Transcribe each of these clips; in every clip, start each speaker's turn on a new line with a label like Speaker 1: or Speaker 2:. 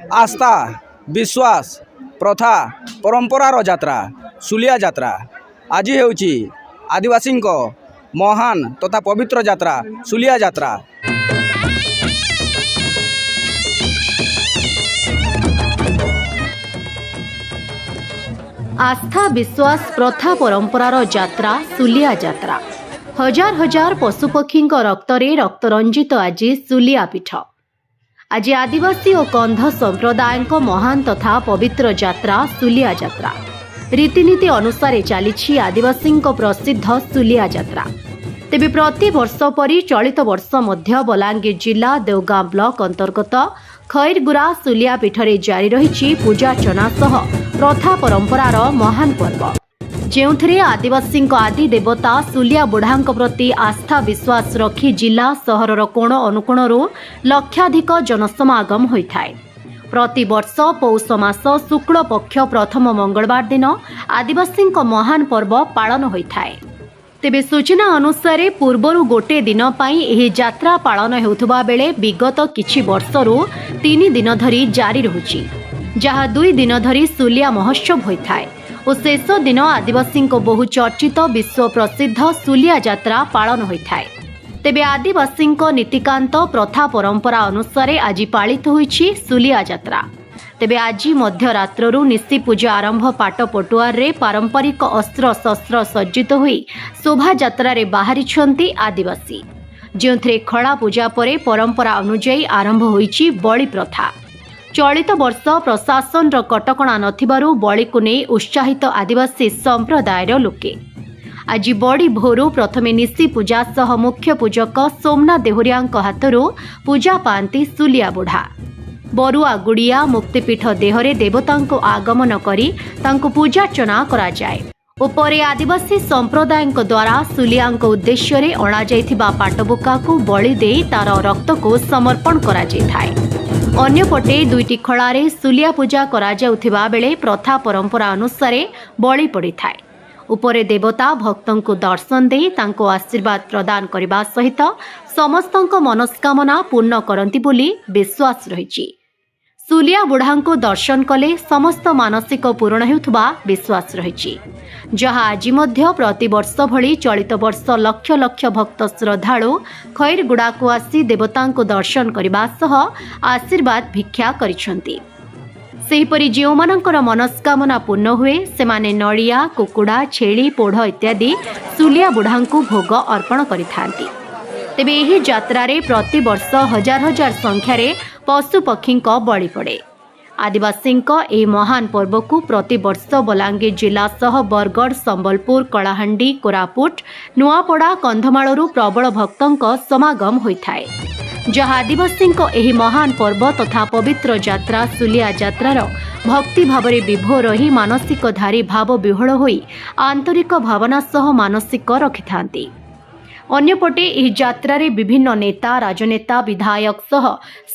Speaker 1: ଆସ୍ଥା, ବିଶ୍ୱାସ, ପ୍ରଥା, ପରମ୍ପରାର ଯାତ୍ରା ଶୁଲିଆ ଯାତ୍ରା। ଆଜି ହେଉଛି ଆଦିବାସୀଙ୍କ ମହାନ ତଥା ପବିତ୍ର ଯାତ୍ରା ଶୁଲିଆ ଯାତ୍ରା।
Speaker 2: ଆସ୍ଥା, ବିଶ୍ୱାସ, ପ୍ରଥା, ପରମ୍ପରାର ଯାତ୍ରା ଶୁଲିଆ ଯାତ୍ରା। ହଜାର ହଜାର ପଶୁପକ୍ଷୀଙ୍କ ରକ୍ତରେ ରକ୍ତରଞ୍ଜିତ ଆଜି ଶୁଲିଆ ପୀଠ। ଆଜି ଆଦିବାସୀ ଓ କନ୍ଧ ସମ୍ପ୍ରଦାୟଙ୍କ ମହାନ ତଥା ପବିତ୍ର ଯାତ୍ରା ଶୁଲିଆ ଯାତ୍ରା। ରୀତିନୀତି ଅନୁସାରେ ଚାଲିଛି ଆଦିବାସୀଙ୍କ ପ୍ରସିଦ୍ଧ ଶୁଲିଆ ଯାତ୍ରା। ତେବେ ପ୍ରତିବର୍ଷ ପରି ଚଳିତ ବର୍ଷ ମଧ୍ୟ ବଲାଙ୍ଗୀର ଜିଲ୍ଲା ଦେଓଗାଁ ବ୍ଲକ ଅନ୍ତର୍ଗତ ଖଇରଗୁରା ଶୁଲିଆ ପୀଠରେ ଜାରି ରହିଛି ପୂଜାର୍ଚ୍ଚନା ସହ ପ୍ରଥା ପରମ୍ପରାର ମହାନ ପର୍ବ, ଯେଉଁଥିରେ ଆଦିବାସୀଙ୍କ ଆଦି ଦେବତା ଶୁଲିଆ ବୁଢ଼ାଙ୍କ ପ୍ରତି ଆସ୍ଥା ବିଶ୍ୱାସ ରଖି ଜିଲ୍ଲା ସହରର କୋଣ ଅନୁକୋଣରୁ ଲକ୍ଷାଧିକ ଜନସମାଗମ ହୋଇଥାଏ। ପ୍ରତିବର୍ଷ ପୌଷ ମାସ ଶୁକ୍ଳ ପକ୍ଷ ପ୍ରଥମ ମଙ୍ଗଳବାର ଦିନ ଆଦିବାସୀଙ୍କ ମହାନ ପର୍ବ ପାଳନ ହୋଇଥାଏ। ତେବେ ସୂଚନା ଅନୁସାରେ ପୂର୍ବରୁ ଗୋଟେ ଦିନ ପାଇଁ ଏହି ଯାତ୍ରା ପାଳନ ହେଉଥିବା ବେଳେ ବିଗତ କିଛି ବର୍ଷରୁ 3 ଦିନ ଧରି ଜାରି ରହୁଛି, ଯାହା 2 ଦିନ ଧରି ଶୁଲିଆ ମହୋତ୍ସବ ହୋଇଥାଏ ଓ ଶେଷ ଦିନ ଆଦିବାସୀଙ୍କ ବହୁ ଚର୍ଚ୍ଚିତ ବିଶ୍ୱ ପ୍ରସିଦ୍ଧ ଶୁଲିଆ ଯାତ୍ରା ପାଳନ ହୋଇଥାଏ। ତେବେ ଆଦିବାସୀଙ୍କ ନୀତିକାନ୍ତ, ପ୍ରଥା, ପରମ୍ପରା ଅନୁସାରେ ଆଜି ପାଳିତ ହୋଇଛି ଶୁଲିଆ ଯାତ୍ରା। ତେବେ ଆଜି ମଧ୍ୟରାତ୍ରରୁ ନିଶି ପୂଜା ଆରମ୍ଭ। ପାଟ ପଟୁଆରରେ ପାରମ୍ପରିକ ଅସ୍ତ୍ରଶସ୍ତ୍ର ସଜ୍ଜିତ ହୋଇ ଶୋଭାଯାତ୍ରାରେ ବାହାରିଛନ୍ତି ଆଦିବାସୀ, ଯେଉଁଥିରେ ଖଳା ପୂଜା ପରେ ପରମ୍ପରା ଅନୁଯାୟୀ ଆରମ୍ଭ ହୋଇଛି ବଳି ପ୍ରଥା। ଚଳିତ ବର୍ଷ ପ୍ରଶାସନର କଟକଣା ନଥିବାରୁ ବଳିକୁ ନେଇ ଉତ୍ସାହିତ ଆଦିବାସୀ ସମ୍ପ୍ରଦାୟର ଲୋକେ। ଆଜି ବଡ଼ି ଭୋରୁ ପ୍ରଥମେ ନିଶି ପୂଜା ସହ ମୁଖ୍ୟ ପୂଜକ ସୋମନାଥ ଦେହୁରିଆଙ୍କ ହାତରୁ ପୂଜା ପାଆନ୍ତି ସୁଲିଆ ବୁଢ଼ା। ବରୁଆ ଗୁଡ଼ିଆ ମୁକ୍ତିପୀଠ ଦେହରେ ଦେବତାଙ୍କୁ ଆଗମନ କରି ତାଙ୍କୁ ପୂଜାର୍ଚ୍ଚନା କରାଯାଏ ଓ ପରେ ଆଦିବାସୀ ସମ୍ପ୍ରଦାୟଙ୍କ ଦ୍ୱାରା ସୁଲିଆଙ୍କ ଉଦ୍ଦେଶ୍ୟରେ ଅଣାଯାଇଥିବା ପାଟବୁକାକୁ ବଳି ଦେଇ ତାର ରକ୍ତକୁ ସମର୍ପଣ କରାଯାଇଥାଏ। ଅନ୍ୟପଟେ ଦୁଇଟି ଖଳାରେ ସୁଲିଆ ପୂଜା କରାଯାଉଥିବା ବେଳେ ପ୍ରଥା ପରମ୍ପରା ଅନୁସାରେ ବଳି ପଡ଼ିଥାଏ। ଉପରେ ଦେବତା ଭକ୍ତଙ୍କୁ ଦର୍ଶନ ଦେଇ ତାଙ୍କୁ ଆଶୀର୍ବାଦ ପ୍ରଦାନ କରିବା ସହିତ ସମସ୍ତଙ୍କ ମନସ୍କାମନା ପୂର୍ଣ୍ଣ କରନ୍ତି ବୋଲି ବିଶ୍ୱାସ ରହିଛି। ସୁଲିଆ ବୁଢ଼ାଙ୍କୁ ଦର୍ଶନ କଲେ ସମସ୍ତ ମାନସିକ ପୂରଣ ହେଉଥିବା ବିଶ୍ୱାସ ରହିଛି, ଯାହା ଆଜି ମଧ୍ୟ ପ୍ରତିବର୍ଷ ଭଳି ଚଳିତ ବର୍ଷ ଲକ୍ଷ ଲକ୍ଷ ଭକ୍ତ ଶ୍ରଦ୍ଧାଳୁ ଖଇରଗୁଡ଼ାକୁ ଆସି ଦେବତାଙ୍କୁ ଦର୍ଶନ କରିବା ସହ ଆଶୀର୍ବାଦ ଭିକ୍ଷା କରିଛନ୍ତି। ସେହିପରି ଯେଉଁମାନଙ୍କର ମନସ୍କାମନା ପୂର୍ଣ୍ଣ ହୁଏ, ସେମାନେ ନଡ଼ିଆ, କୁକୁଡ଼ା, ଛେଳି, ପୋଢ଼ ଇତ୍ୟାଦି ସୁଲିଆ ବୁଢ଼ାଙ୍କୁ ଭୋଗ ଅର୍ପଣ କରିଥାନ୍ତି। ତେବେ ଏହି ଯାତ୍ରାରେ ପ୍ରତିବର୍ଷ ହଜାର ହଜାର ସଂଖ୍ୟାରେ ପଶୁପକ୍ଷୀଙ୍କ ବଳି ପଡ଼େ। ଆଦିବାସୀଙ୍କ ଏହି ମହାନ ପର୍ବକୁ ପ୍ରତିବର୍ଷ ବଲାଙ୍ଗୀର ଜିଲ୍ଲା ସହ ବରଗଡ଼, ସମ୍ବଲପୁର, କଳାହାଣ୍ଡି, କୋରାପୁଟ, ନୂଆପଡ଼ା, କନ୍ଧମାଳରୁ ପ୍ରବଳ ଭକ୍ତଙ୍କ ସମାଗମ ହୋଇଥାଏ, ଯାହା ଆଦିବାସୀଙ୍କ ଏହି ମହାନ ପର୍ବ ତଥା ପବିତ୍ର ଯାତ୍ରା ସୁଲିଆ ଯାତ୍ରାର ଭକ୍ତି ଭାବରେ ବିଭୋର ରହି ମାନସିକଧାରୀ ଭାବ ବିହ୍ୱଳ ହୋଇ ଆନ୍ତରିକ ଭାବନା ସହ ମାନସିକ ରଖିଥାନ୍ତି। ଅନ୍ୟପଟେ ଏହି ଯାତ୍ରାରେ ବିଭିନ୍ନ ନେତା, ରାଜନେତା, ବିଧାୟକ ସହ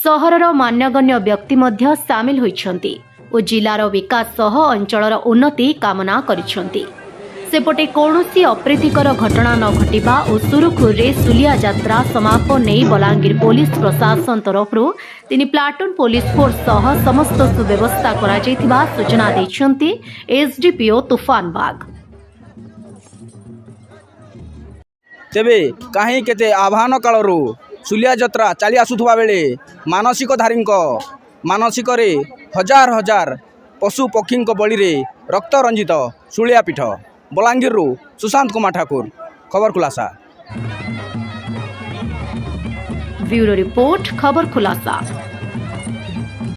Speaker 2: ସହରର ମାନ୍ୟଗଣ୍ୟ ବ୍ୟକ୍ତି ମଧ୍ୟ ସାମିଲ ହୋଇଛନ୍ତି ଓ ଜିଲ୍ଲାର ବିକାଶ ସହ ଅଞ୍ଚଳର ଉନ୍ନତି କାମନା କରିଛନ୍ତି। ସେପଟେ କୌଣସି ଅପ୍ରୀତିକର ଘଟଣା ନ ଘଟିବା ଓ ସୁରୁଖୁରୁରେ ସୁଲିଆ ଯାତ୍ରା ସମାପନ ନେଇ ବଲାଙ୍ଗୀର ପୋଲିସ ପ୍ରଶାସନ ତରଫରୁ ତିନି ପ୍ଲାଟୁନ୍ ପୋଲିସ ଫୋର୍ସ ସହ ସମସ୍ତ ସୁବ୍ୟବସ୍ଥା କରାଯାଇଥିବା ସୂଚନା ଦେଇଛନ୍ତି ଏସ୍ଡିପିଓ ତୁଫାନ ବାଗ।
Speaker 1: ତେବେ କାହିଁ କେତେ ଆବାହନ କାଳରୁ ଶୁଲିଆ ଯାତ୍ରା ଚାଲି ଆସୁଥିବା ବେଳେ ମାନସିକଧାରୀଙ୍କ ମାନସିକରେ ହଜାର ହଜାର ପଶୁ ପକ୍ଷୀଙ୍କ ବଳିରେ ରକ୍ତ ରଞ୍ଜିତ ଶୁଳିଆ ପୀଠ। ବଲାଙ୍ଗୀରରୁ ସୁଶାନ୍ତ କୁମାର ଠାକୁର, ଖବର ଖୁଲାସା।
Speaker 2: ବ୍ୟୁରୋ ରିପୋର୍ଟ, ଖବର ଖୁଲାସା।